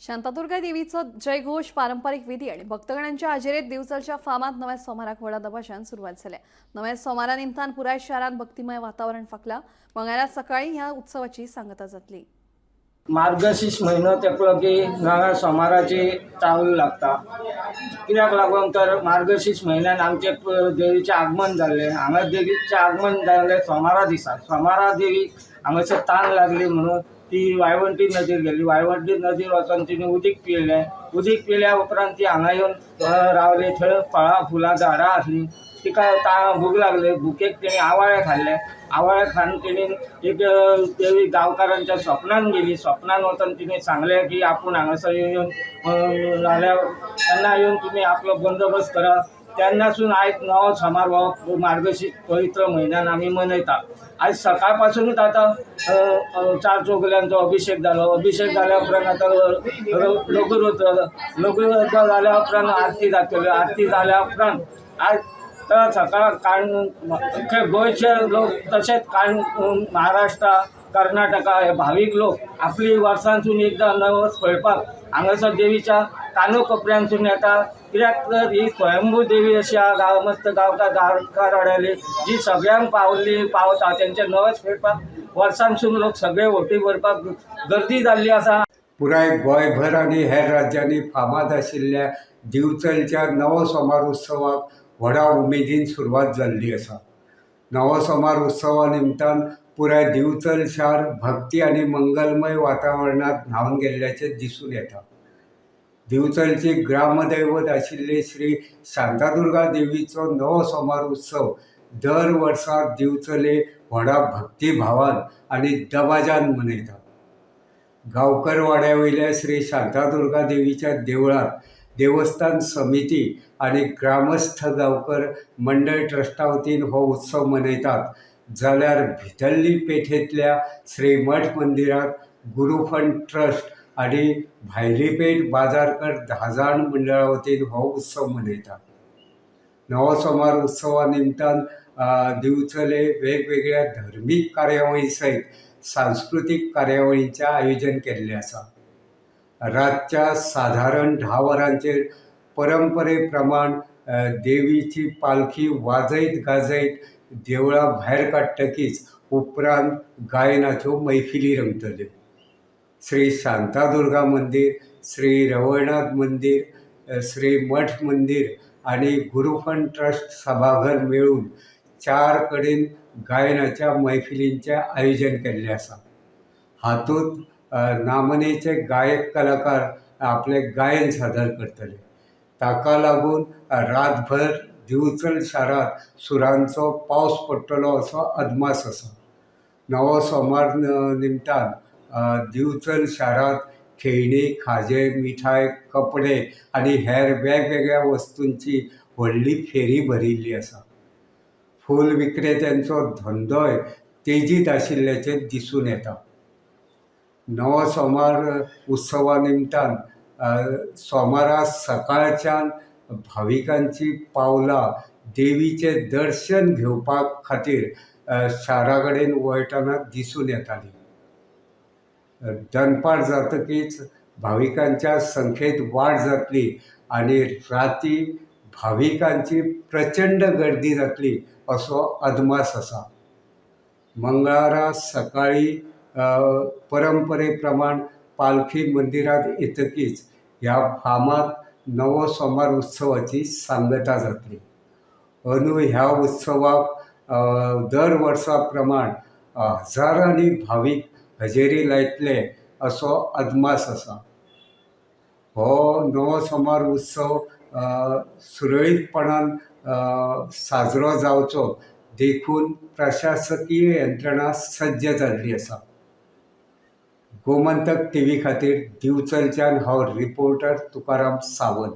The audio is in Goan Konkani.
शांतादुर्गा देवीचो जयघोष, पारंपरिक विधी आणि भक्तगणांच्या हजेरेत दिवचलच्या फामाद नव्या सोमाराक व्हडा दबाज्यान सुरवात जाल्या. नव्या सोमारा निमतान पुराय शहरात भक्तिमय वातावरण फाकला. मंगळारा सकाळी ह्या उत्सवाची सांगता जातली. मार्गशीर्ष म्हयनो तेंपलो की नव्या सोमाराची चावल लागता. कित्याक लागून तर मार्गशीर्ष म्हयन्यान आमचे देवीचें आगमन जाल्लें. हांगा देवीचें आगमन जाल्लें सोमारा दिसा. सोमारा देवीक हांगासर तान लागली म्हणून ती वाळवंटी नदीर गेली. वाळवंटी नदीर वचोन तिणें उदीक पिलें. उदीक पिल्या उपरांत ती हांगा येवन रावली. थंय फळां फुलां झाडां आसलीं. तिका भूक लागली. भुकेक तिणें आवाळे खाल्ले. आवाळे खावन तिणें एक देवी गांवकारांच्या स्वप्नान गेली. स्वप्नान वचोन तिणें सांगलें की आपूण हांगासर येवन जाल्यार तेन्ना येवन तुमी आपलो बंदोबस्त करा. तेन्नासून आयज नवो सोमार हो मार्गशीर्ष पवित्र म्हयन्यान आमी मनयता. आयज सकाळ पासुनूच आतां चार चौगुल्यांचो अभिशेक जालो. अभिशेक जाल्या उपरांत आतां लघुरुद्र, लघुरुद्र जाल्या उपरांत आरती जातली. आरती जाल्या उपरांत आज तर सकाळ काण अख्खे गोंयचे लोक तशेंच काण महाराष्ट्रा, कर्नाटका हे भावीक लोक आपली वर्सांसून एकदां नवस पळोवपाक हांगासर देवीच्या कानो कोपऱ्यानसून येता. कित्याक तर ही स्वयंभू देवी अशी आहा गांव मस्त गांवकार गांवकार जी सगळ्यांक पावली पावता. तेंचे नवस फेडपाक वर्सांसून लोक सगळे व्होटी भरपाक गर्दी जाल्ली आसा. पुराय गोंयभर आनी हेर राज्यांनी फामाद आशिल्ल्या दिवचलच्या नवो सोमार उत्सवाक व्हडा उमेदीन सुरवात जाल्ली आसा. नवो सोमार उत्सवा निमतान पुराय दिवचल शार भक्ती आनी मंगलमय वातावरणांत न्हावन गेल्ल्याचें दिसून येता. दिवचलची ग्रामदैवत आशिल्ली श्री शांतादुर्गा देवीचो नवो सोमार उत्सव दर वर्सा दिवचले व्हडा भक्तिभावान आनी दबाज्यान मनयतात. गांवकर वाड्या वयल्या श्री शांतादुर्गा देवीच्या देवळांत देवस्थान समिती आनी ग्रामस्थ गांवकर मंडळ ट्रस्टा वतीन हो उत्सव मनयतात, जाल्यार भितरली पेठेंतल्या श्री मठ मंदिरांत गुरुफंड ट्रस्ट आनी भायली पेठ बाजारकर 10 जाण मंडळा वतीन हो उत्सव मनयतात. नवो सोमार उत्सवा निमतान दिवचले वेगवेगळ्या धर्मीक कार्यावळी सयत सांस्कृतीक कार्यावळींचें आयोजन केल्लें आसा. रातच्या सादारण 10 वरांचेर परंपरे प्रमाण देवीची पालखी वाजयत गाजयत देवळा भायर काडटकीच उपरांत गायनाच्यो मैफिली रंगतल्यो. श्री शांतादुर्गा मंदीर, श्री रवळनाथ मंदीर, श्री मठ मंदीर आनी गुरुफंड ट्रस्ट सभाघर मेळून चार कडेन गायनाच्या मैफिलींचें आयोजन केल्लें आसा. हातूंत नामनेचे गायक कलाकार आपलें गायन सादर करतले. ताका लागून रातभर दिवचल शारांत सुरांचो पावस पडटलो असो अदमास आसा. नवो सोमार निमतान दिवचल शारांत खेळणी, खाजें, मिठाय, कपडे आनी हेर वेगवेगळ्या वस्तूंची व्हडली फेरी भरिल्ली आसा. फूल विक्रेत्यांचो धंदोय तेजीत आशिल्ल्याचें दिसून येता. नवो सोमार उत्सवा निमतान सोमारा सकाळच्यान भाविकांची पावलां देवीचें दर्शन घेवपा खातीर शारा कडेन वळटना दिसून येताली. दनपार जातकीच भाविकांच्या संख्येत वाड जातली आनी राती भाविकांची प्रचंड गर्दी जातली असो अदमास आसा. मंगळारा सकाळी परंपरे प्रमाण पालखी मंदिरांत येतकीच ह्या फामाद नवो सोमार उत्सवाची सांगता जातली. अंदू ह्या उत्सवाक दर वर्सा प्रमाण हजारांनी भावीक हजेरी लायतले असो अदमास आसा. हो नवो सोमार उत्सव सुरळीतपणान साजरो जावचो देखून प्रशासकीय यंत्रणा सज्ज जाल्ली आसा. गोमंतक टीव्ही खातीर दिवचलच्यान हांव रिपोर्टर तुकाराम सावंत.